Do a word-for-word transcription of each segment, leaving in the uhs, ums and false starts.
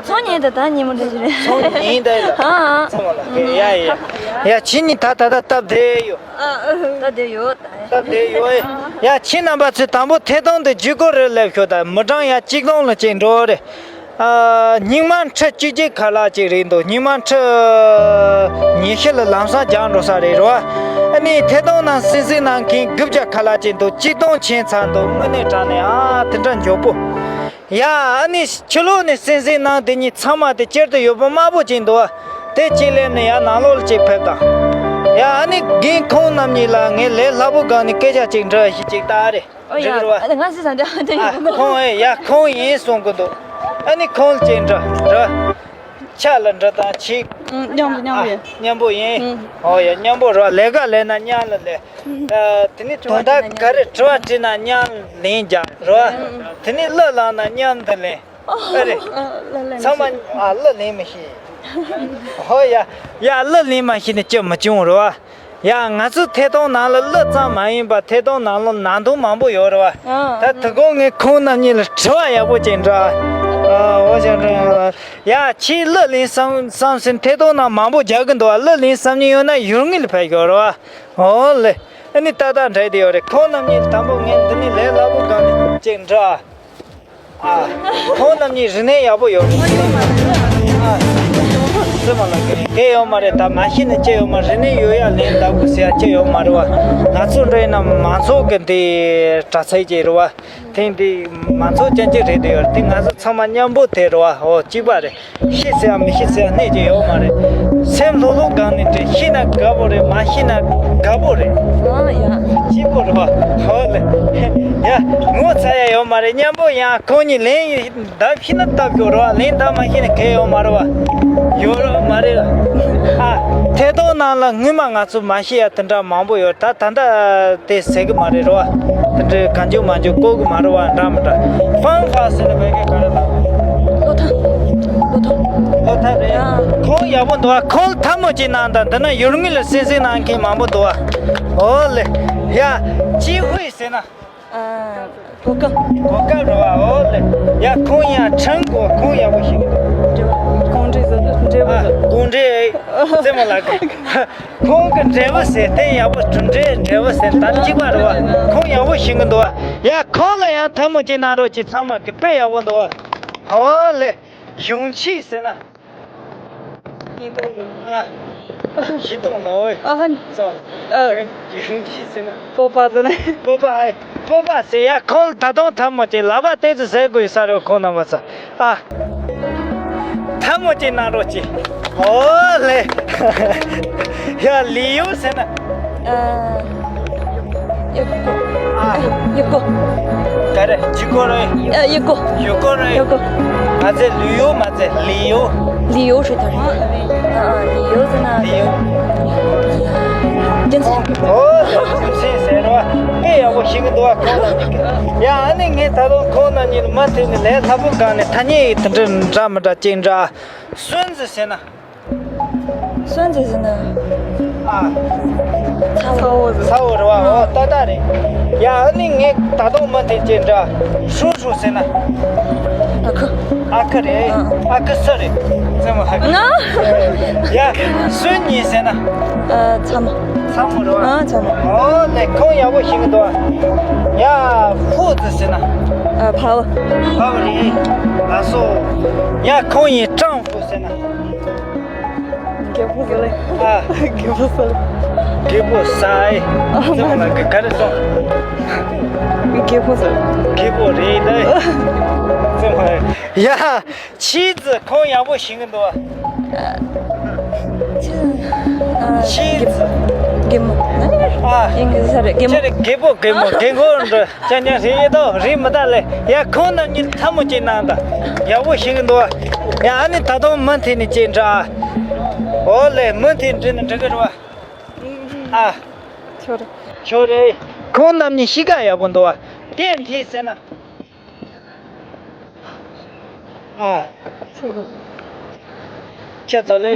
ཚོང་ཉིན་དང་ད་ཉིན་མོ་འདྲ་ཞིག་རེད། ཚོང་ཉིན་དང་ཡོད། ཨ་ཨ། ཚོང་ལ་ཡ་ཡ། ཡ་ཁྱེད་གཉིས་ད་ད་ད་སྟབས་བདེ་ཡོད། ད་བདེ་ཡོད། སྟབས་བདེ་ཡོད། ཡ་ཁྱེད་རྣམ་པ་ཚོས་དང་པོ་ཐད་གཏོང་དེ་བརྒྱུད་སྐུར་རེ་སླེབས་ཤོག་ད་མི་གྲངས་ཡ་གཅིག་སྟོང་ལ་ཅིག་འགྲོ་རེད། ཨ། སྙིགས་མ་ཁྲི་བཅུ་གཅིག་ཁ་ལག་ཅིག་རེད་འདུག་སྙིགས་མ་ཁྲི་ཉི་ཤུ་ལ་ལམ་སང་རྒྱག་འགྲོ་ས་རེད་རོ། ཨ་ནི་ཐད་གཏོང་ནང་གསན་གཟིགས་གནང་མཁན་དགུ་བརྒྱ་ཁ་ལག་ཅིག་འདུག་གཅིག་སྟོང་ཕྱིན་ཚར་འདུག་དངོས་གནས་དྲང་གནས་ཨ་དེ་འདྲ་མགྱོགས་པོ། ཡ་ཨ་ནི་ཕྱི་ལོགས་ནས་གསན་གཟིགས་གནང་དེ་གཉིས་ཚང་མ་དེ་སྤྱིར་དུ་ཡོད་པ་དམའ་པོ་ཅིག་འདུག་དེ་གཅིག་སླེབས་ནས་ཡ་ནང་ལོགས་ལ་ཅིག་ཕེབས་དང་། ཡ་ཨ་ནི་རྒན་ཁོང་རྣམ་གཉིས་ལ་ངས་ལས་སླ་པོ་སྒང་ནས་སྐད་ཆ་ཅིག་འདྲི་ཞིག་ཅིག་ལྟ་རེད། ཨོ་ཡ། འགྲིག་རེད་བ། ང་སི་ས་འདྲ་ཨ་ཁོང་ཨེ་ཡ་ཁོང་ཡིན་གསུང་གི་འདུག་ཨ་ནི་ཁོང་ལ་ཅིག་འདྲི་འདྲི། ཆ་ལ་འདྲི་དང་ཅིག་ཨུ། མཉམ་པོ་མཉམ་པོ་ཨ་ཡིན། མཉམ་པོ་ཡིན། ཨུ། ཨོ་ཡ་མཉམ་པོ་རེད་བ། ལས་ཀ་ལས་ན་མཉམ་ལ་ལས། ཨ་དེ་ནི་དོན་དག་ག་རེ་དྲི་བ་དྲིས་ན་མཉམ་ལན་རྒྱག་རེད་བ། དེ་ནི་གླུ་བླངས་ན་མཉམ་དུ་ལེན། ཨ་རེད། ཚང་མ་ཨ་གླུ་ལེན་མི་ཤེས། ཧོ་ཡ། ཡ་གླུ་ལེན་མ་ཤེས་ནི་ཅི་མི་བྱུང་རེད་བ། ཡ་ང་ཚོ་ཐད་གཏོང་ནང་ལ་གླུ་ཙམ་མ་ཡིན་པར་ཐད་གཏོང་ནང་ལ་ནང་དོན་མང་པོ་ཡོད་རེད་བ། ཨ། ད་དེ་གོང་ངས་ཁོང་རྣམ་གཉིས་ལ་དྲི་བ་ཡག་པོ་ཅིག་འདྲི། ཨ་འོ་ཞེས་འདྲི། ཡ་ཁྱེད་གླུ་ལེན་བསམ་བསམ་སེམས་ཐད་གཏོང་ནང་མང་པོ་རྒྱག་གི་འདུག་བ། གླུ་ལེན་བསམ་ཉིན་ཡོད་ན་ཡུལ་དངོས་ལ་ཕེབས་ཤོག་རེད་བ། འོ་ལེ། ཨ་ནི་ཏག་ཏག་འདྲ་དེ་ཡོད་རེད། ཁོང་རྣམ་གཉིས་དང་པོ་ངས་འདི་ནས་ལས་སླ་པོ་སྒང་ནས་ཅིག་འདྲི་ཨ། ཨ། ཁོང་རྣམ་གཉིས་རིག་གནས་ཡག་པོ་ཡོད་རེད། ཨ། སེམས་མ་ལ་གལ་གལ་ཡོད་མ་རེད། ད་མ་ཤེས་ནས་ཅི་ཡོད་མ་རེད། རིག་གནས་ཡོད་ཡ་ལན་བཏབ་དགོས་ཟེར་ཡ་ཅི་ཡོད་མ་རེད་བ། ང་ཚོ་འདྲ་ཡིན་ན་མང་ཚོགས་ཀྱི་འདི་དྲག་ཚད་ཅིག་རེད་བ། ཐེངས་འདི་མང་ཚོགས་ཅན་ཅིག་རེད་འདི་ཡོད་རེད། དེ་ང་ཚོ་ཚང་མ་མཉམ་པོ་དེ་རེད་བ། འོ་གཅིག་པ་རེད། ཤེས་ཟེར་ཡང་མི་ཤེས་ཟེར་ཡང་གནས་ཀྱི་ཡོད་མ་རེད། སེམས་ལྷོད་ལྷོད་སྒང་ནས་དྲན། ཤེས་ན་དགའ་པོ་རེད། མ་ཤེས་ན་དགའ་པོ་རེད། ཨ་ཡ། སྐྱིད་པོ་རེད་བ། ཧོ་ལེ། ཡ་ངོ་ཚ་ཡ་ཡོད་མ་རེད། མཉམ་པོ་ཡང་ཁོང་གཉིས་ལན་བདའ་ཤེས་ན་བཏབ་རྒྱུ་རེད་བ། ལན་བདའ་མ་ཤེས་ན་གལ་ཡོད་མ་རེད་བ། ཡོད་རེད་མ་རེད། ཨ་ཐད་གཏོང་ནང་ལ་སྔོན་མ་ང་ཚོ་མ་ཤེས་ཡ་དེ་འདྲ་མང་པོ་ཡོད། ད་ད་ལྟ་དེ་ཟེར་གི་མ་རེད་རོ། དེ་འདྲའི་གང་བྱུང་མང་བྱུང་བཀོལ་གི་མ་རེད་བ། འདྲ་མི་འདྲ། ཧྥང་ཧྥ་ཟེར་ན་བོད་སྐད་ག་རེ་ལབ། ལོ་ཐ། ལོ་ཐ། ལོ་ཐ་རེད། ཨ། ཁོང་ཡག་པོ་འདུག་བ། ཁོང་ལ་ཐལ་མོ་ཅིག་གནང་དང་། འདི་ན་ཡུལ་དངོས་ལ་གསན་གཟིགས་གནང་མཁན་མང་པོ་འདུག་བ། ཨོ་ལེ། ཡ། ཅི་ཧུའེ་ཟེར་ན། ཨ། གོ་སྐབས། གོ་སྐབས་རེད་བ། ཨོ་ལེ། ཡ་ཁོང་ཡང་ཁྲང་གོ། ཁོང་ཡག་པོ་ཤེས་ཀྱི་འདུག་འབྲེལ་བ། གུང་འབྲས་ཟེར་འབྲེལ་བ། ཨ། གུང་འབྲས་རྩེད་མོ་ལགས་ཀྱི། ཁོང་གི་འབྲས་བུ་ཟེར་དེ་ཡག་པོ། གྲུབ་འབྲས་འབྲས་བུ་ཟེར་ད་གཅིག་པ་རེད་བ། ཁོང་ཡག་པོ་ཤེས་ཀྱི་འདུག་བ། ཡ་ཁོང་ལ་ཡང་ཐལ་མོ་ཅིག་གནང་རོགས་གྱིས། ཚང་མ་གི་དཔེ་ཡག་པོ་འདུག་བ། ཨོ་ལེ། གཞུང་ཆེན་ཟེར་ན། ཨ། ཤེས་རྟོགས་ནོ། ཨ་ཧན། ཙང་། ཨ། གཞུང་ཆེན་ཟེར་ན། སྤོབས་པ་ཟེར་ན། སྤོབས་པ་ཨེ། སྤོབས་པ་ཟེར་ཡ། ཁོང་ད་དུང་ཐལ་མོ་ཅིག་ལག་པ་ཏོག་ཙམ་ཟེར་དགོས་ས་རེད། ཁོང་རྣམ་པ་ཚོ། ཨ། ཐལ་མོ་ཅིག་གནང་རོགས་གྱིས། ཨོ་ལེ། ཡ་ལི་ཡུ་ཟེར་ན། ཨ། ཡུ་གོ། ཨ། ཡུ་གོ། ག་རེ། ཇི་གོ་རེད། ཨ། ཡུ་གོ། ཡུ་གོ་རེད། ཡུ་གོ། མ་ཚད་ལི་ཡུ་མ་ཚད་ལི་ཡུ། ལི་ཡུ་ཧྲི་ཐར། ཨ། ལི་ཡུ་ཟེར་ན། ལི་ཡུ། རྒྱུ་མཚན། ཨོ་ལེ། རྒྱུ་མཚན་ཟེར་བ། དཔེ་ཡག་པོ་ཤེས་ཀྱི་འདུག་བ། ཁོང་རྣམ་གཉིས་ཀྱིས། ཡ་ཨ་ནི་ངས་ད་དུང་ཁོང་རྣམ་གཉིས་ལ་མུ་མཐུད་ནས་ལས་སླ་པོ་སྒང་ནས་ཐ་སྙད་དེ་འདྲ་འདྲ་མི་འདྲ་ཅིག་འདྲ། སུན་ཙི་ཟེར་ན། སུན་ཙི་ཟེར་ན། ཨ། ཚ་བོ། ཚ་བོ་ཟེར། ཚ་བོ་རེད་བ། ཨོ་ཏག་ཏག་རེད། ཡ་ཨ་ནི་ངས་ད་དུང་མུ་མཐུད་ཅིག་འདྲི། ཧྲུའུ་ཧྲུའུ་ཟེར་ན། ཨ་ཁུ། ཨ་ཁུ་རེད། ཨ། ཨ་ཁུ་སུ་རེད། རྩེད་མོ་ལགས་ཀྱི། ང་། ཡ་སུན་ཉི་ཟེར་ན། ཨ། ཚ་མོ། ཚ་མོ་རེད་བ། ཨ། ཚ་མོ། ཨོ་ལེ། ཁོང་ཡག་པོ་ཤེས་ཀྱི་འདུག་བ། ཡ་ཧྥུ་ཙི་ཟེར་ན། ཨ། ཕ་བུ། ཕ་བུ་རེད། ལགས་སོ། ཡ་ཁོང་ཡིན། ཀྲང་ཧྥུ་ཟེར་ན། རྒད་པོ་ཟེར་ལེ། ཨ། རྒད་པོ་ཟེར་ལེ། རྒད་པོ་ཟེར་ཨེ། ཨ་མ། རྩེད་མོ་ལགས་ཀྱི་ག་རེ་སོང་། རྒད་པོ་ཟེར། རྒད་པོ་རེད་ད། རྩེད་མོ་ལགས། ཡ། ཆི་ཙི་ཁོང་ཡག་པོ་ཤེས་ཀྱི་འདུག་བ། ཨ། ཆི། ཨ། ཆི་ཙི། རྒད་མོ། ཨ། ཡིན་གྱི་ས་རེད། རྒད་མོ། ཁྱེད་རེད། རྒད་པོ་རྒད་མོ། རྒད་མོ་འགྲོ། ཅང་ཅང་ཞིག་ཡེ་ཏོ་རེད་མི་ད་ལེ། ཡ་ཁོང་རྣམ་གཉིས་ཐལ་མོ་ཅིག་གནང་དང་། ཡག་པོ་ཤེས་ཀྱི་འདུག་བ། ཡ་ཨ་ནི་ད་དུང་མུ་མཐུད་ནས་ཅིག་འདྲི་ཨ། ཨོ་ལེ། མུ་མཐུད་འདྲི་ནས་འགྲིག་གི་རེད་བ། ཨ། ཆོ་རེད། ཆོ་རེད། ཁོང་རྣམ་གཉིས་གཤིས་ཀ་ཡག་པོ་འདུག་བ། ཏན་ཏན་ཟེར་ན། ཨ། ཁྱེད་ཚོ་ལེ།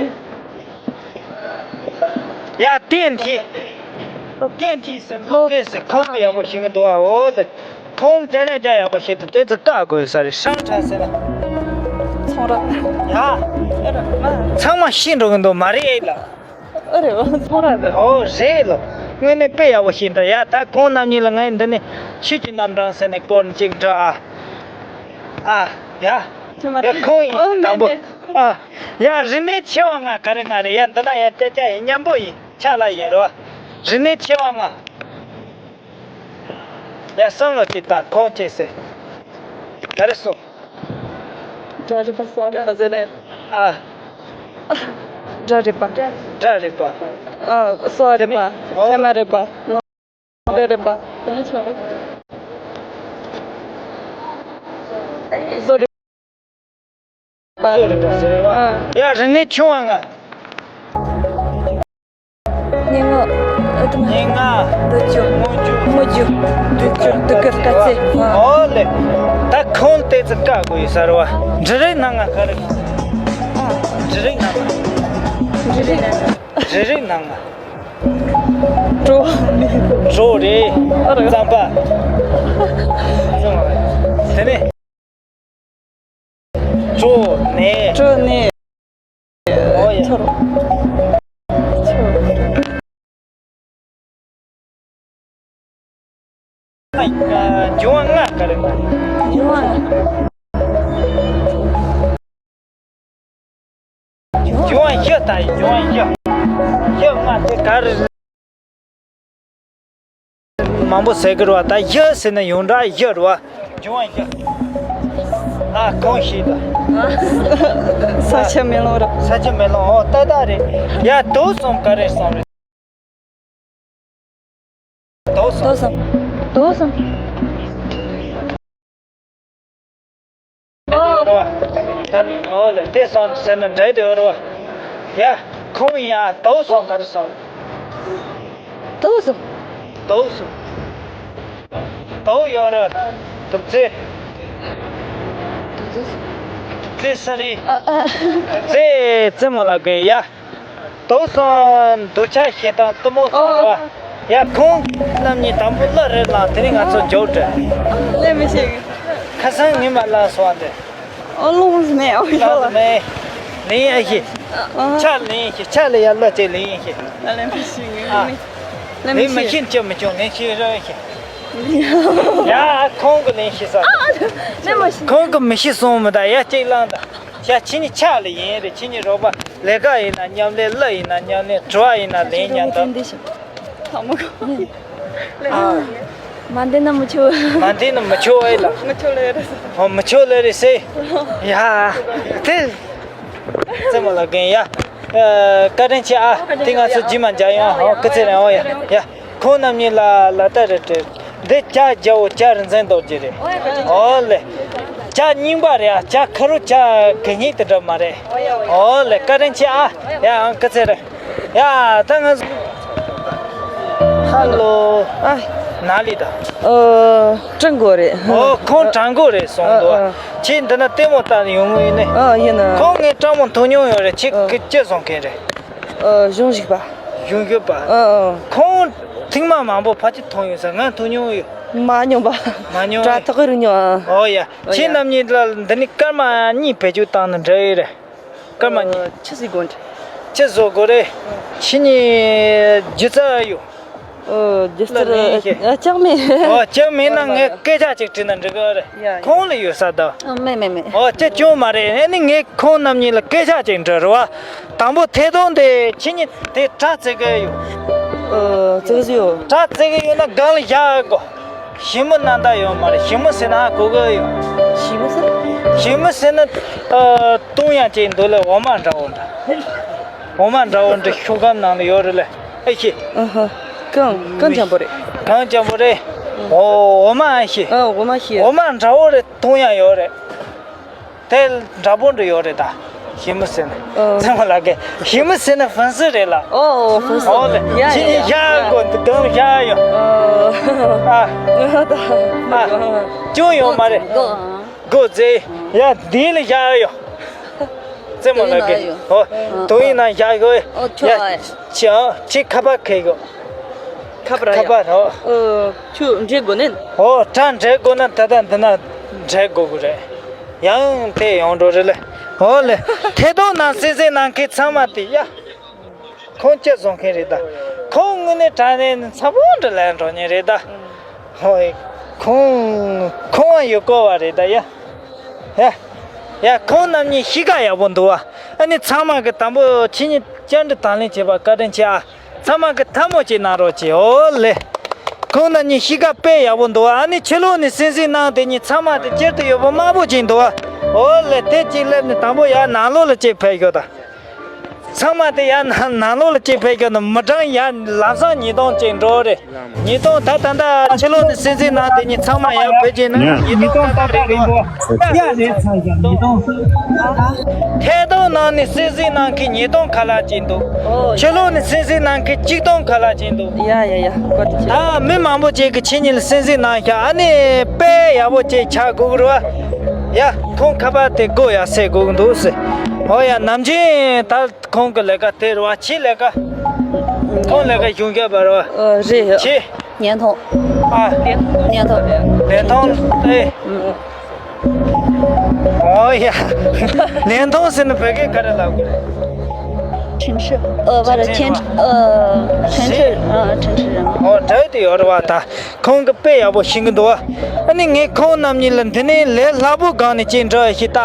ཡ་ཏན་ཏན། ཏན་ཏན་ཟེར། ལོ་ཀེ་ཟེར། ཁོང་ཡག་པོ་ཤེས་ཀྱི་འདུག་བ། འོ་དེ། ཁོང་དེ་ནས་ཀྱང་ཡག་པོ་ཤེས་ཐུབ། དེ་ཚོ་བཀག་དགོས་ས་རེད། ཧྲང་ཁྲ་ཟེར་ན། ཡ། ཚང་མ་ཤེས་འགྲོ་གི་འདུག་མ་རེད་ལ། ཨ་རེད་བ། ཚོང་ར་རེད། ཨོ་རེད་ལོ། དངོས་གནས་དཔེ་ཡག་པོ་ཞིག་འདུག་ཡ། ད་ཁོང་རྣམ་གཉིས་ལ་ངས་འདི་ནས་ཆོས་ཀྱི་རྣམ་གྲངས་ཟེར་ནས་སྐོར་གཅིག་འདྲི་ཨ། ཨ། ཡ། ཡ་ཁོང་ཡིན་དང་པོ། ཨ། ཡ་རིག་གནས་ཆེ་བ་ལྔ་ག་རེ་ལྔ་རེད། ཡ་འདི་ན་ཡ་སྐད་ཆ་ཡིན་མཉམ་པོ་ཡིན་ཆ་ལ་ཡིན་རོ། རིག་གནས་ཆེ་བ་ལྔ། ཡ་བསམ་བློ་ཅིག་བཏང་ཁོང་ཅིག་ཟེར། ག་རེ་གསུངས། སྒྲ་རིག་པ་གསོ་རིག་པ་ཟེར་ནས། ཨ། སྒྲ་རིག་པ། སྒྲ་རིག་པ། ཨ། གསོ་རིག་པ། ཨོ། ཚད་མ་རིག་པ། ལོ་རིག་པ། བཟོ་རིག་པ། བཟོ་རིག་པ་ཟེར་བ། ཨ། ཡ་རིག་གནས་ཆུང་བ་ལྔ། སྙན་ངག་ཨ་དུ་མ། སྙན་ངག་མདོ་རྒྱུད། སྔོན་འཇུག་སྔོན་འཇུག་དུས་འཁོར། དུས་འཁོར་དཀའ་ཚེགས། ཨོ་ལེ། ད་ཁོང་ལྟས་ཚེ་བཀའ་དགོས་ཡོད་ས་རེད་བ། འབྲུ་རིགས་སྣ་ལྔ་ག་རེ་གང་། ཨ། འབྲུ་རིགས་སྣ་ལྔ། འབྲུ་རིགས། འབྲུ་རིགས་སྣ་ལྔ། གྲོ། གྲོ་རེད། ཨ་རེད། རྩམ་པ། དེ་ནས། གྲོ་ནས། གྲོ་ནས། ཨོ་ཡ། ཆོར། ཆོར། འབྱུང་བ་ལྔ་ག་རེ་ལྔ། འབྱུང་བ་ལྔ། འབྱུང་བ་བཞི་ལྟ་ཡི། འབྱུང་བ་བཞི། བཞི་ལྔ་དེ་ག་རེ་རེད། མང་པོ་ཟེར་གི་རེད་བ། ད་བཞི་ཟེར་ན་ཡོངས་གྲགས་བཞི་རེད་བ། འབྱུང་བ་བཞི། ཨ་གང་ཞིག་ད། ས་ཆུ་མེ་རླུང་རེད། ས་ཆུ་མེ་རླུང་། ཨོ་ཏག་ཏག་རེད། ཡ་དུག་གསུམ་ག་རེ་གསུམ་རེད། དུག་གསུམ། དུག་གསུམ། དུག་གསུམ། ཨོ་ལེ། དེ་གསུམ་ཟེར་ན་འགྲིག་དེ་ཡོད་རེད་བ། ཡ་ཁོང་ཡ་དུག་གསུམ་ག་རེ་གསུམ། དུག་གསུམ། དུག་གསུམ། དུག་ཡོད་རེད། དུག་རྫས། དུག་རྫས། དུག་རྫས་ས་རེད། ཨ་ཨ། དུག་རྫས་རྩེད་མོ་ལ་དགོས་ཡ། དུག་གསུམ་དུག་ཆ་ཞེ་སྡང་གཏི་མུག་གསུམ་རེད་བ། ཡ་ཁོང་རྣམ་གཉིས་དང་པོ་གླུ་རེ་བླངས། དེ་རིང་ང་ཚོ་མཇུག་སྒྲིལ། ལས་མི་ཤེས་གི། ཁ་སང་ངས་མ་བླངས་སོང་བ་འདི། ཨོ་ལོངས་མེད། ཨོ་ཡོད་ལ། ལེན་ཡ་ཤེས། ཨ། ཆ་ལེན་ཤེས། ཆ་ལ་ཡ་གླུ་ཅིག་ལེན་ཤེས། ལས་མི་ཤེས་གི། ཨ། ལས་མི་ལེན་མི་ཤེས། ཤེས་ཅི་མི་ཆོག་ལེན་ཤེས་ར་ཤེས། ཡ་ཁོང་གི་ལེན་ཤེས་ས། ཨ། ལས་མ་ཤེས། ཁོང་གི་མི་ཤེས་སོང་མི་ད་ཡ་གཅིག་བླངས་ད། ཡ་ཁྱེད་གཉིས་ཆ་ལ་ཡིན་རེད། ཁྱེད་གཉིས་རོགས་པ། ལས་ཀ་ཡིན་ན་མཉམ་ལས། གླུ་ཡིན་ན་མཉམ་ལས། དྲི་བ་ཡིན་ན་ལན་མཉམ་དང་། ཐ་མ་གོ། ཨ། མ་འདི་ན་མི་ཆོག་མ་འདི་ན་མི་ཆོག་ཨེ་ལ། མི་ཆོག་ལེ་རེད། ཨོ་མི་ཆོག་ལེ་རེད་ཟེར། ཡ། དེ། རྩེད་མོ་ལ་རྒན་ཡ། ཨ། བཀའ་དྲིན་ཆེ་ཨ། དེ་ང་ཚོ་རྗེས་མ་མཇལ་ཡོང་། ཨོ་སྐུ་ཚེ་རིང་། ཨོ་ཡ་ཡ། ཁོང་རྣམ་གཉིས་ལ་ལ་ད་རེ་སྤྲད། འདི་ཇ་རྒྱལ་པོ་ཇ་རིན་ཆེན་རྡོ་རྗེ་རེད། ཨོ་ལེ། ཇ་རྙིང་པ་རེད་ཨ། ཇ་ཁ་རུ་ཇ་གད་སྙིགས་དེ་འདྲ་མ་རེད། ཨོ་ལེ། བཀའ་དྲིན་ཆེ་ཨ། ཡ་ཨང་སྐུ་ཚེ་རིང་། ཡ། ད་ང་ཚོ། ཧ་ལོ། ཨ། ན་ལི་ད། ཨ། ཀྲང་གོ་རེད། ཨོ་ཁོང་ཀྲང་གོ་རེད་སོང་འདུག་ཨ། ཨ། ཁྱེད་འདི་ན་ལྟད་མོ་ལྟ་ཡོང་ངོ་ཡིན་ནི། ཨ་ཡིན་ན། ཁོང་ངས་ཀྲང་མོ་མཐོང་མྱོང་ཡོད་རེད། ཁྱེད་ཨ། ཀི་ཅི་སོང་མཁན་རེད། ཨ། གཞུང་ཞིག་པ། གཞུང་ཞིག་པ། ཨ་ཨ། ཁོང་ཐེངས་མ་མང་པོ་ཕལ་ཆེར་མཐོང་ཡོད་ས། ང་མཐོང་མྱོང་ཡོད། མ་མྱོང་པ། མ་མྱོང་། དྲ་ཐོག་གི་རུ་མྱོང་ཨ། ཨོ་ཡ། ཨོ་ཁྱེད་ཡ། རྣམ་གཉིས་ལ་འདི་ནས་སྐར་མ་གཉིས་བེད་སྤྱོད་བཏང་ན་འདྲ་ཡོད་རེད། སྐར་མ་གཉིས། ཨ། ཆི་ཟིག་དགོས་འདྲ། ཆི་བཟོ་དགོས་རེད། ཨ། ཁྱེད་གཉིས་སྒྱུ་རྩལ་ཡོད། ཨོ་སྒྱུ་རྩལ་ལ་ལེན་ཤེས། ཨ་ཅང་མེད། ཨོ་ཅང་མེད་ན་ངས་སྐད་ཆ་ཅིག་དྲིས་ན་འགྲིག་གི་རེད། ཡ་ཡ། ཁོང་ལ་ཡོད་ས་ད། ཨ་མེད་མེད་མེད། ཨོ་ཅི་ཅུང་མ་རེད། ཨ་ནི་ངས་ཁོང་རྣམ་གཉིས་ལ་སྐད་ཆ་ཅིག་འདྲི་རེད་བ། དང་པོ་ཐད་གཏོང་དེ་ཁྱེད་གཉིས་དེ་དྲ་བཙལ་གི་ཡོད། ཨོ་བཙལ་གི་ཡོད། དྲ་བཙལ་གི་ཡོད་ན་སྒང་ལ་བཞག་དགོས། ཞི་མི་ནང་ད་ཡོད་མ་རེད། ཞི་མི་ཟེར་ན་ཧ་གོ་གི་ཡོད། ཞི་མི་ཟེར། ཞི་མི་ཟེར་ན། ཨ་བཏུང་ཡང་ཅིག་འདུག་ལེ། འོ་མ་འདྲ་བོ་འདྲ། འོ་མ་འདྲ་བོ་འདྲ་ཤོག་སྒམ་ནང་ལ་ཡོད་རེད་ལེ། ཨེ་ཤེས། ཨ་ཧ། གང་གང་འཇམ་པོ་རེད། གང་འཇམ་པོ་རེད། ཨོ་འོ་མ་ཨེ་ཤེས། ཨ་འོ་མ་ཤེས། འོ་མ་འདྲ་བོ་རེད། བཏུང་ཡང་ཡོད་རེད། དེ་འདྲ་པོ་འདྲ་ཡོད་རེད་ད། ཞི་མི་ཟེར་ན། ཨོ། ཚང་མ་ལ་གི་ཞི་མི་ཟེར་ན་ཧྥན་སི་རེད་ལ། ཨོ་ཧྥན་སི། ཨོ་ལེ། ཡ་ཁྱེད་ཡ་ཡ། ཡ་གོ་འདི་གང་ཡ་ཡོད། ཨོ། ཨ། ཨ། ཅུང་ཡོད་མ་རེད། གོ། གོ་ཙེ། ཡ་འདི་ལ་ཡ་ཡོད། ཙེ་མ་ལ་གི། ཨོ། དོ་ཡིན་ན་ཡ་གོ། ཨོ་ཁྱོད། ཡ་ཁྱེད་ཁྱེད་ཁ་པར་ཁེ་གོ། ཁ་པར་ཡ། ཁ་པར་རོ། ཨོ་ཁྱོད་འདྲེ་གོ་ནན། ཨོ་ཁྲ་འདྲེ་གོ་ན་ད་ལྟ་འདི་ན་འདྲེ་གོ་གི་རེད། ཡང་དེ་ཡོང་འགྲོ་རེད་ལེ། ཨོ་ལེ། ཐད་གཏོང་ནང་གསན་གཟིགས་གནང་མཁན་ཚང་མ་དེ་ཡ། ཁོང་ཅི་བཟོ་མཁན་རེད་ད། ཁོང་དངོས་གནས་དྲང་གནས་ནི་ཚ་པོ་འདྲ་ལས་འགྲོ་མཁན་རེད་ད། ཧོ་ཡ། ཁོང་ཁོང་ཡོད་དགོས་པ་རེད་ད་ཡ། ཡ། ཡ་ཁོང་རྣམ་གཉིས་གཤིས་ཀ་ཡག་པོ་འདུག་བ། ཨ་ནི་ཚང་མ་གི་དང་པོ་ཁྱེད་གཉིས་བཅར་འདྲི་དང་ལེན་བྱེད་པ་བཀའ་དྲིན་ཆེ་ཨ། ཚང་མ་གི་ཐལ་མོ་ཅིག་གནང་རོགས་གྱིས། ཨོ་ལེ། ཁོང་རྣམ་གཉིས་གཤིས་ཀ་དཔེ་ཡག་པོ་འདུག་བ། ཨ་ནི་ཕྱི་ལོགས་ནས་གསན་གཟིགས་གནང་དེ་གཉིས་ཚང་མ་དེ་སྤྱིར་དུ་ཡོད་པོ་དམར་པོ་ཅིག་འདུག་བ། ཨོ་ལེ། དེ་གཅིག་སླེབས་ནས་དང་པོ་ཡར་ནང་ལོགས་ལ་གཅིག་ཕེབས་ཤོག་ད། ཚང་མ་དེ་ཡར་ནང་ནང་ལོགས་ལ་གཅིག་ཕེབས་ཤོག་ན་མི་གྲངས་ཡར་ལམ་སང་ཉིས་སྟོང་ཅིག་འགྲོ་རེད། ཉིས་སྟོང་ད་ད་ལྟ་ཕྱི་ལོགས་ནས་གསན་གཟིགས་གནང་དེ་གཉིས་ཚང་མ་ཡར་ཕེབས་ཀྱི་ན་ཉིས་སྟོང་ད་ལྟ་རེད་འདུག་ཡ་རེད་ཚང་ཡ་ཉིས་སྟོང་། ཐད་གཏོང་ནང་ནས་གསན་གཟིགས་གནང་མཁན་ཉིས་སྟོང་ཁ་ལག་ཅིག་འདུག་ཕྱི་ལོགས་ནས་གསན་གཟིགས་གནང་མཁན་གཅིག་སྟོང་ཁ་ལག་ཅིག་འདུག་ཡ་ཡ་ཡ། བཀའ་དྲིན་ཆེ། ད་མི་མང་པོ་ཅིག་གིས་ཁྱེད་གཉིས་ལ་གསན་གཟིགས་གནང་ཤག་ཨ་ནི་དཔེ་ཡག་པོ་ཅིག་ཆགས་དགོས་ཀྱི་རེད་བ། ཡ་ཁོང་ཁ་པར་དེ་སྒོ་ཡར་ཟེར་དགོས་ཀྱི་འདུག་ཟེར། ཨོ་ཡ་ནམ་རྒྱུན་ད། ཁོང་གི་ལས་ཀ་དེ་རེད་བ། ཁྱེད་ལས་ཀ་ཁོང་ལས་ཀ་གཞུང་རྒྱབ་པ་རེད་བ། ཨ་རེད། ཁྱེད་བརྙན་ཐུང་། ཨ་བརྙན་ཐུང་། བརྙན་ཐུང་ཨེ། ཨོ་ཡ། བརྙན་ཐུང་ཟེར་ན་བོད་སྐད་ག་རེ་ལབ་དགོས་རེད། 电视。呃，不是，电视，呃，电视，呃，电视人。ཨོ་འདྲ་དེ་ཡོད་རེད་བ་ད། ཁོང་གི་དཔེ་ཡག་པོ་ཤེས་ཀྱི་འདུག་ཨ་ནི་ངས་ཁོང་རྣམ་གཉིས་ལ་འདི་ནས་ལས་སླ་པོ་སྒང་ནས་ཅིག་འདྲི་ཞིག་ལྟ།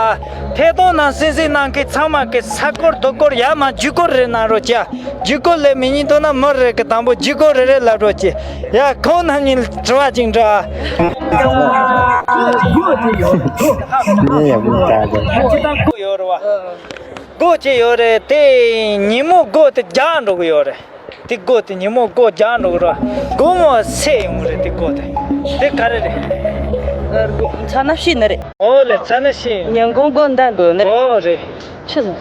ཐད་གཏོང་ནང་གསན་གཟིགས་གནང་མཁན་ཚང་མ་གི་ས་སྐོར་རྡོ་སྐོར་ཡར་མར་རྒྱུག་སྐོར་རེ་གནང་རོགས་གྱིས། རྒྱུག་སྐོར་ལས་མི་ཉན་འདུག་ན་མི་རེ་གི་དང་པོ་རྒྱུག་སྐོར་རེ་རེ་ལབ་རོགས་གྱིས། ཡ་ཁོང་རྣམ་གཉིས་ལ་དྲི་བ་ཅིག་འདྲི་ཨ། ཡོད་རེད་བ། སྒོ་གཅིག་ཡོད་རེད། དེ་ཉིན་མོ་སྒོ་དེ་རྒྱག་འགྲོ་གི་ཡོད་རེད། དེ་སྒོ་དེ་ཉིན་མོ་སྒོ་རྒྱག་འགྲོ་གི་རེད། དགོང་མོ་སད་ཡོང་གི་རེད་དེ་སྒོ་དེ། དེ་ག་རེ་རེད། མཚན་ན་ཤེས་ནི་རེད། ཨོ་ལེ་མཚན་ན་ཤེས་ཡོང་། ཉིན་གུང་སྒོ་འདར་འགྲོ་ནི་རེད། ཨོ་རེད། ཆི་ཟིག་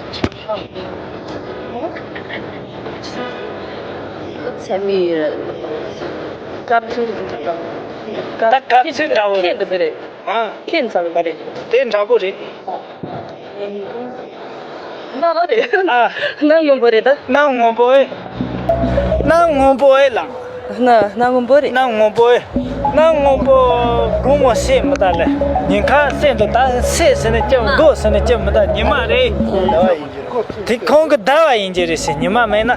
ཚད་མི་ཡོད་རེད། སྐབས་ཚིག་ད་སྐབས་ཚིག་འདྲ་བོ་རེད། ཁྱེད་འདི་རེད། ཨ། ཁྱེད་འཚམ་པ་རེད། དེ་འདྲ་པོ་རེད། གནའ་རེད། ཨ། གནའ་སྔོན་པོ་རེད་ད། གནའ་སྔོན་པོ་ཨེ། གནའ་སྔོན་པོ་ཨེ་ལགས། གནའ་གནའ་སྔོན་པོ་རེད། གནའ་སྔོན་པོ་ཨེ། གནའ་སྔོན་པོ་དགོང་མོ་སད་མི་ད་ལེ། ཉིན་ཁ་སད་འདུག་ད་སད་ཟེར་ནས་སྐྱབས་སྒོ་ཟེར་ནས་སྐྱབས་མི་ད་ཉི་མ་རེད། དེ་ཁོང་གི་ཟླ་བ་ཡིན་གྱི་རེད་ཟེར། ཉི་མ་མེད་ན།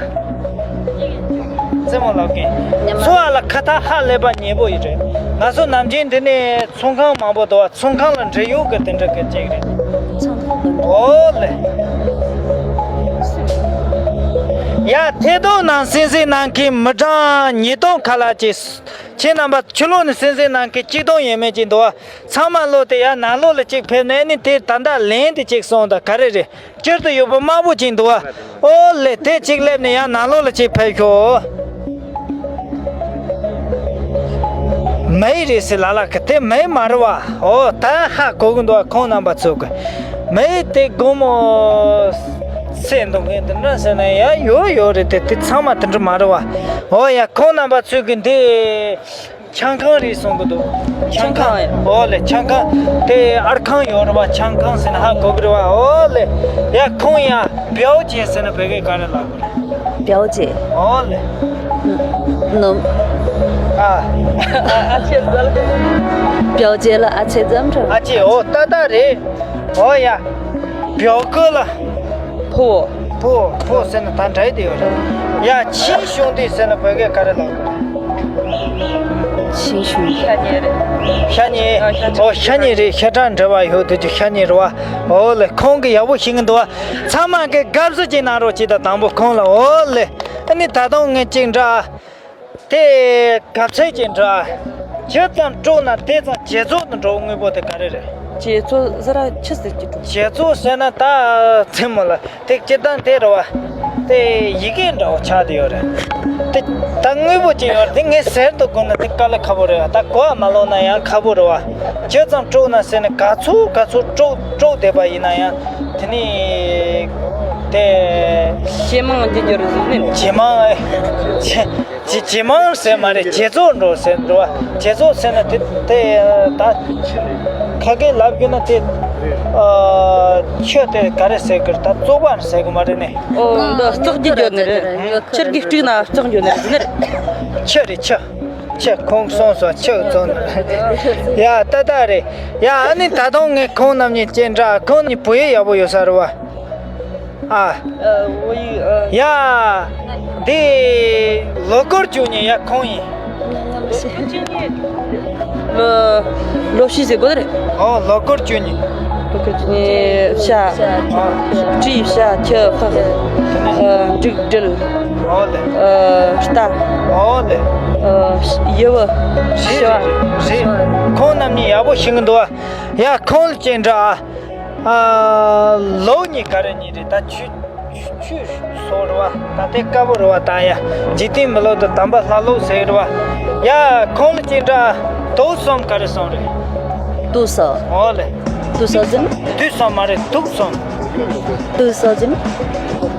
རྩེད་མོ་ལབ་མཁན། ཉི་མ། འཚོ་བ་ལ་ཁ་ཐག་ཧ་ལས་པ་ཉེ་པོ་ཡིན་རེད། ང་ཚོ་ནམ་རྒྱུན་འདི་ནས་ཚོང་ཁང་མང་པོ་འདུག་བ། ཚོང་ཁང་ལ་འབྲེལ་ཡོད་ཀྱི་དེ་འདྲ་གི་ཅིག་རེད། ཚོང་ཁང་དུ། ཨོ་ལེ། ཡ་ཐད་གཏོང་ནང་གསན་གཟིགས་གནང་མཁན་མི་གྲངས་ཉིས་སྟོང་ཁ་ལག་ཅིག་ཁྱེད་རྣམ་པ་ཕྱི་ལོགས་ནས་གསན་གཟིགས་གནང་མཁན་གཅིག་སྟོང་ཡས་མས་ཅིག་འདུག་བ། ཚང་མ་ལོག་སྟེ་ཡར་ནང་ལོགས་ལ་གཅིག་ཕེབས་ནས་ནི་དེ་ད་ལྟ་ལན་དེ་གཅིག་སོང་ད་ག་རེ་རེད། སྤྱིར་དུ་ཡོད་པོ་དམར་པོ་ཅིག་འདུག་བ། ཨོ་ལེ་དེ་གཅིག་སླེབས་ནས་ཡར་ནང་ལོགས་ལ་གཅིག་ཕེབས་ཤོག་མེ་རེད་ཟེར་ལ་ལ་གི་དེ་མེ་མ་རེད་བ། ཨོ་ད་ཧ་གོ་གི་འདུག་བ། ཁོང་རྣམ་པ་ཚོ་གི་མེ་དེ་དགོང་མོ་སད་འདུག་གི་འདི་འདྲ་ཟེར་ན་ཡ་ཡོད་ཡོད་རེད། དེ་དེ་ཚང་མ་དེ་འདྲ་མ་རེད་བ། ཨོ་ཡ་ཁོང་རྣམ་པ་ཚོ་གི་འདི། ཆང་ཁང་རེད་གསུང་གི་འདུག་ཆང་ཁང་། ཆང་ཁང་། ཨོ་ལེ་ཆང་ཁང་། དེ་ཨར་ཁང་ཡོད་རེད་བ། ཆང་ཁང་ཟེར་ན་ཧ་གོ་གི་རེད་བ། ཨོ་ལེ། ཡ་ཁོང་ཡ་表姐ཟེར་ན་བོད་སྐད་ག་རེ་ལབ་དགོས་རེད། 表姐། ཨོ་ལེ། 喏། ཨ། ཨ་ཅེ་ཟེར། 表姐ལ་ཨ་ཅེ་ཙམ་འདྲ། ཨ་ཅེ། ཨོ་ཏག་ཏག་རེད། ཨོ་ཡ། 表哥ལ། ཕོ། ཕོ། ཕོ་ཟེར་ན་ད་འདྲ་དེ་ཡོད་རེད། ཡ་亲兄弟ཟེར་ན་བོད་སྐད་ག་རེ་ལབ་དགོས། 亲兄弟། ཤ་ཉེ་རེད། ཤ་ཉེ། ཨོ་ཤ་ཉེ་རེད། ཤ་ཁྲག་འདྲ་བ་ཡོད་དུས་ཀྱི་ཤ་ཉེ་རེད་བ། ཨོ་ལེ་ཁོང་གི་ཡག་པོ་ཤེས་ཀྱི་འདུག་བ། ཚང་མ་གི་དགའ་བསུ་ཅིག་གནང་རོགས་གྱིས་ད་དང་པོ་ཁོང་ལ། ཨོ་ལེ། ཨ་ནི་ད་དུང་ངས་ཅིག་འདྲ། དེ་གབ་ཚིག་ཅིག་འདྲ། ཇི་ཙམ་དཀྲུགས་ན་དེ་ཙམ་ཇེ་བཙོག་ཏུ་འགྲོ་དངོས་པོ་དེ་ག་རེ་རེད། ཇེ་བཙོག་ཟེར་ར་ཆི་ཟེར་གྱི་འདུག་ཇེ་བཙོག་ཟེར་ན་ད་རྩེད་མོ་ལ་དེ་སྤྱིར་བཏང་དེ་རེད་བ། དེ་ཡི་གེ་འདྲ་བོ་ཆགས་བསྡད་ཡོད་རེད། དེ་ད་དངོས་པོ་ཅིག་ཡོད་རེད། དེ་ངས་ཟེར་དུ་དགོས་ན་དེ་དཀའ་ལས་ཁག་པོ་རེད་བ། ད་གོ་བ་མ་ལོན་ན་ཡང་ཁག་པོ་རེད་བ། ཇི་ཙམ་དཀྲུགས་ན་ཟེར་ནས་ག་ཚོད་ག་ཚོད་དཀྲུགས་དཀྲུགས་བསྡད་པ་ཡིན་ན་ཡང་དེ་ནི་དེ། ཇེ་མང་འགྱུར་རྒྱུ་རེད་ཟེར་ནས། ཇེ་མང་ཨེ། ཇེ་ཇེ་ཇེ་མང་ཟེར་མ་རེད། ཇེ་བཙོག་འགྲོ་ཟེར་འགྲོ་བ། ཇེ་བཙོག་ཟེར་ན་དེ་དེ་ད་ཁ་སྐད་ལབ་རྒྱུ་ན་དེ་ཨ་ཆུ་དེ་ག་རེ་ཟེར་གི་རེད། ད་བཙོག་པ་ཟེར་གི་མ་རེད་ནི། ཨོ་འདི་བཙོག་རྒྱུ་རྒྱུ་ནི་རེད། ཆུ་གིས་དཀྲུགས་ན་བཙོག་རྒྱུ་ནི་རེད་ཟེར་ནི་རེད། ཆུ་རེད་ཆུ། ཁྱེད་ཁོང་གསུངས་སོང་ཁྱེད་ཚོ། ཡ་ཏག་ཏག་རེད། ཡ་ཨ་ནི་ད་དུང་ངས་ཁོང་རྣམ་གཉིས་ཅིག་འདྲི། ཁོང་གཉིས་བོད་ཡིག་ཡག་པོ་ཡོད་ས་རེད་བ། ཨ། 呃，我有，呃， ཡ། འདི་ལོ་སྐོར་བཅུ་གཉིས། ཡ་ཁོང་ཡིན། 呃， ལོ་བཞི་ཟེར་དགོས་རེད། ཨོ་ལོ་སྐོར་བཅུ་གཉིས། ལོ་སྐོར་བཅུ་གཉིས། ཤ། ཨ། བཀྲིས། ཤ། ཁྱི། ཕག་ཨ། འབྲུག་སྒྲིལ། ཨོ་ལེ། ཨ། རྟ། ཨོ་ལེ། ཨ། ཡུ་བ། རེད་ཤ། རེད་རེད། ཁོང་རྣམ་གཉིས་ཡག་པོ་ཤེས་ཀྱི་འདུག་ཨ། ཡ་ཁོང་ལ་ཅིག་འདྲི་ཨ། ཨ། ལོ་གཉིས་ག་རེ་གཉིས་རེད། ད་ཆུ་ཆུ་སོགས་རེད་བ། ད་ལྟའི་དཀར་པོ་རེད་བ། ད་ཡ་འཇིག་རྟེན་མི་ལོ་དང་དམ་པ་ལྷ་ལོ་ཟེར་རེད་བ། ཡ་ཁོང་ལ་ཅིག་འདྲི་ཨ། དུག་གསུམ་ག་རེ་གསུམ་རེད། དུག་གསུམ། ཨོ་ལེ། དུག་གསུམ་ཟེར་ན། དུག་གསུམ་མ་རེད། དུག་གསུམ། དུག་གསུམ་ཟེར་ན།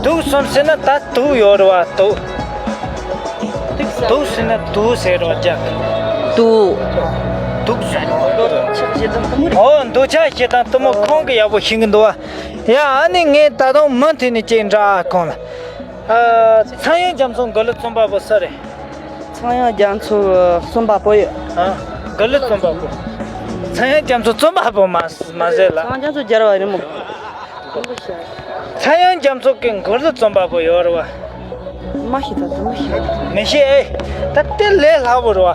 དུག་གསུམ་ཟེར་ན་ད་དུག་ཡོད་རེད་བ། དུག་དུག་ཟེར་ན་དུག་ཟེར་བ་རྒྱག་དུག་དུག་ཟེར། འདོད་ཆགས་ཞེ་སྡང་གཏི་མུག་རེད། ཨོ་འདོད་ཆགས་ཞེ་སྡང་གཏི་མུག་ཁོང་གིས་ཡག་པོ་ཤེས་ཀྱི་འདུག་བ། ཡ་ཨ་ནི་ངས་ད་དུང་མུ་མཐུད་ནས་ཅིག་འདྲི་ཨ་ཁོང་ལ། ཨ། ཚངས་དབྱངས་རྒྱ་མཚོ་མགུར་གླུ་རྩོམ་པ་པོ་སུ་རེད། ཚངས་དབྱངས་རྒྱ་མཚོ་རྩོམ་པ་པོ་ཡོད། ཨ། མགུར་གླུ་རྩོམ་པ་པོ། ཚངས་དབྱངས་རྒྱ་མཚོ་རྩོམ་པ་པོ་མ་མ་ཟེར་ལ། ཚངས་དབྱངས་རྒྱ་མཚོ་རྒྱལ་བ་རེད་མོ། ཚངས་དབྱངས་རྒྱ་མཚོ་གི་མགུར་གླུ་རྩོམ་པ་པོ་ཡོད་རེད་བ། མ་ཤེས་ད་ད་མ་ཤེས། མི་ཤེས་ཨེ། ད་དེ་ལས་སླ་པོ་རེད་བ།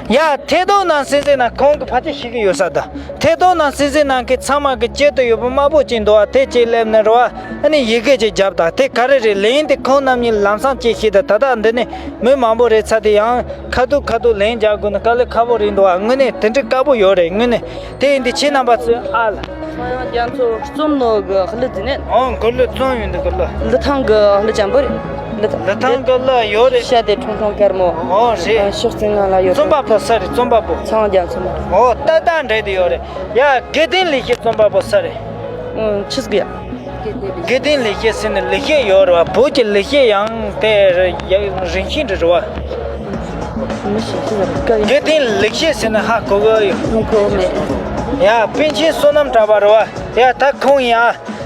ཡ་ཐད་གཏོང་ནང་སེམས་སེམས་ནང་ཁོང་གི་ཕལ་ཆེར་ཤེས་ཀྱི་ཡོད་ས་ད། ཐད་གཏོང་ནང་སེམས་སེམས་ནང་གི་ཚང་མ་གི་སྐྱིད་དུ་ཡོད་པ་དམར་པོ་ཅིག་འདུག་བ། དེ་ཅིག་སླེབས་ནས་རེད་བ། ཨ་ནི་ཡི་གེ་ཅིག་རྒྱབ་དང་དེ་ག་རེ་རེད། ལན་དེ་ཁོང་རྣམ་གཉིས་ལམ་སང་ཅིག་ཤེས་ད། ད་ལྟ་འདི་ནས་མི་མང་པོ་རེད་ཚ་དེ་ཡང་། ཁ་ཐུག་ཁ་ཐུག་ལན་རྒྱག་དགོས་ན་དཀའ་ལས་ཁག་པོ་རེད་འདུག་ཨ། དངོས་གནས་དེ་འདྲའི་དཀའ་པོ་ཡོད་རེད་དངོས་གནས། དེ་ཡིན་དུས་ཁྱེད་རྣམ་པ་ཚོས་ཨ་ལ། ཚངས་དབྱངས་རྒྱ་མཚོ་རྩོམ་ནོ་གི་གླུ་འདི་ནས། ཨང་གི་གླུ་རྩོམ་ཡོད་འདུག་གི་གླུ། ལི་ཐང་གི་གླུ་ཅན་པོ་རེད། ལི་ཐང་། ལི་ཐང་གི་གླུ་ཡོད་རེད། ཤ་དེ་ཁྲུང་ཁྲུང་དཀར་མོ། ཨོ་རེད། ཤོག་རྩི་ང་ལ་ཡོད། རྩོམ་པ་པོ་སུ་རེད་རྩོམ་པ་པོ། ཚངས་དབྱངས་རྒྱ་མཚོ་མ་རེད། ཨོ་ཏག་ཏག་འདྲ་དེ་ཡོད་རེད། ཡ་དགེ་ལྡན་ལེགས་བཤད་རྩོམ་པ་པོ་སུ་རེད། ཨང་ཆི་ཟིག་ཡ། དགེ་ལྡན་ལེགས་བཤད་ཟེར་ནས་ལེགས་བཤད་ཡོད་རེད་བ། བོད་ཀྱི་ལེགས་བཤད་ཡང་དེ་རེད་ཡ། རིན་ཆེན་རེད་བ། མི་ཤེས་ཤེས་ཟེར་བ་དགེ་ལྡན་ལེགས་བཤད་ཟེར་ནས་ཧ་གོ་གི་ཡོད། ཧ་གོ་མེད། ཡ་པཎ་ཆེན་བསོད་ནམས་གྲགས་པ་རེད་བ། ཡ་ད་ཁོང་ཡ་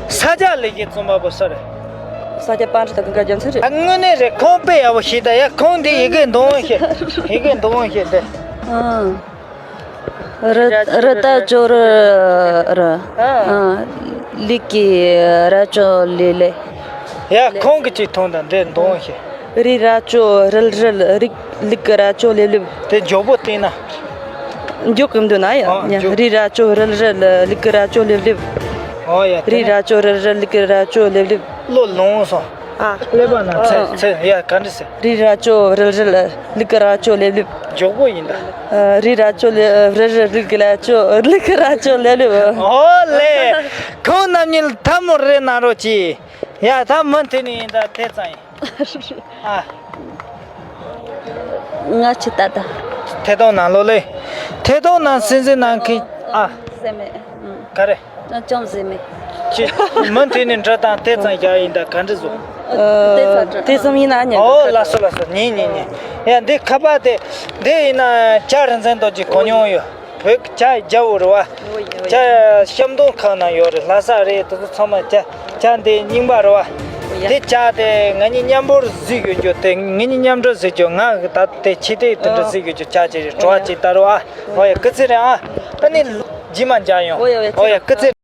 ས་སྐྱ་ལེགས་བཤད་རྩོམ་པ་པོ་སུ་རེད། ས་སྐྱ་པཎྜི་ཏ་གངས་དཀར་རྒྱལ་མཚན་རེད། ཨ་དངོས་གནས་རེད། ཁོང་དཔེ་ཡག་པོ་ཤེས་ད་ཡ། ཁོང་འདི་ཡི་གེ་འདོན་ཤེས། ཡི་གེ་འདོན་ཤེས་དེ། ཨང་། རི་རི་ད་ཅོ་རི་རི། ཨ། ལིག་གི་ར་ཅོ་ལི་ལི། ཡ་ཁོང་གི་ཅིག་ཐོང་དང་འདྲེ་འདོང་ཞེས། རི་ར་ཅོ་རིལ་རིལ་རིག་ལིག་གི་ར་ཅོ་ལེབ་ལེབ། དེ་མགྱོགས་པོ་བཏང་ན། མགྱོགས་གི་འདུག་ན་ཡ། ཨ་མགྱོགས། རི་ར་ཅོ་རིལ་རིལ་ལིག་གི་ར་ཅོ་ལེབ་ལེབ། ཨོ་ཡ། རི་ར་ཅོ་རིལ་རིལ་ལིག་གི་ར་ཅོ་ལེབ་ལེབ། བློ་ལོང་སོང་། ཨ། ཀླད་པ་ན་ཚེ་ཨ། ཚེ་ཡ་ག་འདྲ་ཟེར། རི་ར་ཅོ་རིལ་རིལ་ལིག་གི་ར་ཅོ་ལེབ་ལེབ། མགྱོགས་པོ་ཡིན་ད། ཨ། རི་ར་ཅོ་ལེ་རི་རི་ལིག་གི་ར་ཅོ་ལིག་གི་ར་ཅོ་ལེབ་ལེབ། ཨོ་ལེ། ཁོང་རྣམ་གཉིས་ལ་ཐལ་མོ་རེ་གནང་རོགས་གྱིས། ཡ་ད་མུ་མཐུད་ནས་ཡིན་ད་དེ་ཙམ་ཡིན། ཨ། ང་ཆི་ད་ད། ཐད་གཏོང་ནང་ལོགས་ལེ། ཐད་གཏོང་ནང་སེམས་སེམས་ནང་གི་ཨ། སེམས་མེད། ག་རེ། ཅུང་ཟད་མེད། ཅི། མུ་མཐུད་ནས་འདྲི་དང་དེ་ཙམ་རྒྱག་ཡིན་ད་ག་འདྲ་བཟོ། ཨ། དེ་ཙམ་ཡིན་ན་ཉན། ཨོ་ལགས་སོ་ལགས་སོ། ཉན་ཉན་ཉན། ཡ་འདི་ཁ་པར་དེ། འདི་ཡིན་ན་ཇ་རིན་ཆེན་རྡོ་རྗེ་གོ་མྱོང་ཡོད། བོད་ཀྱི་ཇ་རྒྱ་བོ་རེད་བ། ཇ་ཤམ་སྟོང་ཁང་ནང་ཡོད་རེད། ལྷ་ས་རེད། དེ་ཚོ་ཚང་མ་ཇ་ཇ་འདི་རྙིང་པ་རེད་བ། དེ་ཇ་དེ་ང་གཉིས་མཉམ་པོར་གཟིགས་ཡོད་རྒྱུ་དེ། ང་གཉིས་མཉམ་འགྲོ་གཟིགས་རྒྱུ། ང་གི་ད་དེ་ཕྱི་དེ་དེ་འདྲ་གཟིགས་ཡོད་རྒྱུ། ཇ་ཅིག་རེད། བྲོ་བ་ཅིག་ད་རེད་བ། ཨོ་ཡ་སྐུ་ཚེ་རིང་ཨ། ཨ་ནི་རྗེས་མ་མཇལ་ཡོང་། ཨོ་ཡ་སྐུ་ཚེ།